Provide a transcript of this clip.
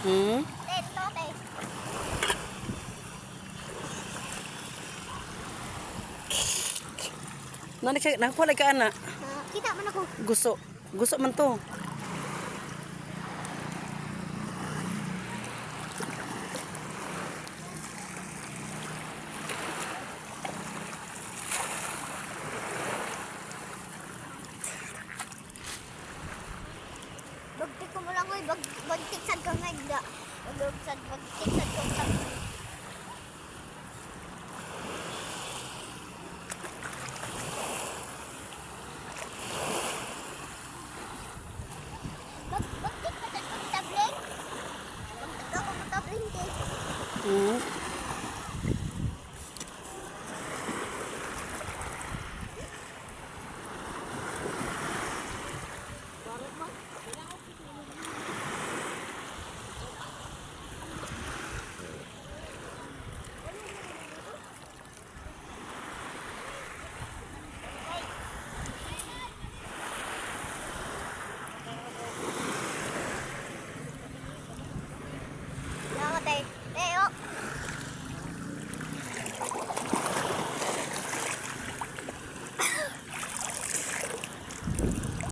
Te, to, te. Nani siya, nakakuha ka ana. Ah, kita man ako. Gusto. Gusto man to. Bagtik ko mo lang, oy. Bagtik sad ka nga. Bagtik sad, bagtik sad ko.